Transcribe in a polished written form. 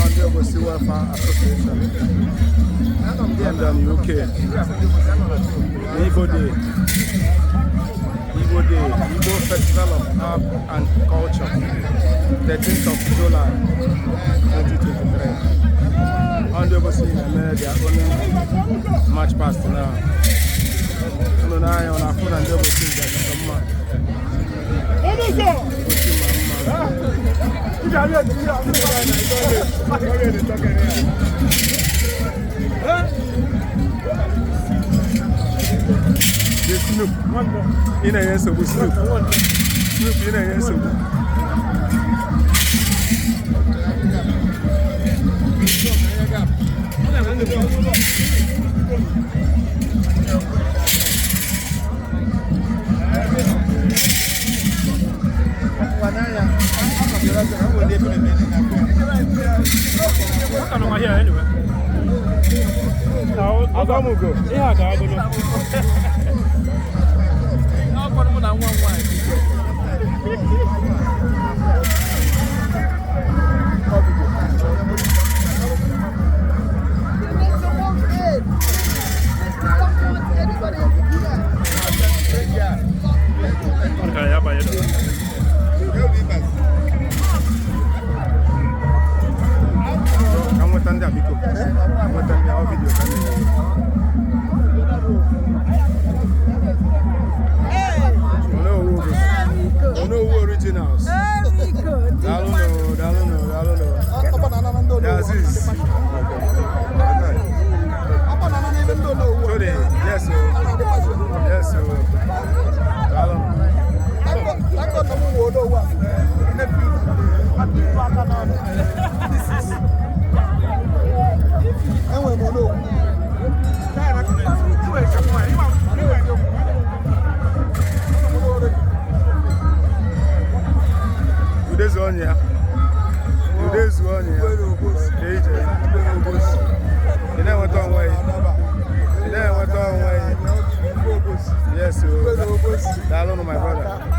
Ndị Obosi Welfare Association, London, UK. Igbo Day. Igbo Day, Igbo Festival of Art and Culture, 13th of July, 2023. Ndị Obosi na-eme their own march past now. Unu n'anya, ọ na-afụ na ndị Obosi ga-achọ mma. Obosi ma mma. The Snoop, ị na-enye nsogbu. Snoop, Snoop, ị na-enye nsogbu. Ka nọ here anyway. Agwamugo. Ihe a ga-abụrụ. Ọkwanụ mụ na nwa m nwaanyị. Ọ ka ya banye. Ka m nweta ndị a, biko. Ka m nweta ndị a, ọ video ka m na-eme. Onowu Obosi. Onowu Originals. Daalụnụ, daalụnụ, daalụnụ. The Aziz. Tony, yes o. Yes o. Daalụnụ. Enwere m onowu. Udezu onye ya. Udezu onye ya. Ka ije. Ị na-enweta onwe gị. Ị na-enweta onwe gị. Yes o. Daalụnụ, my brother.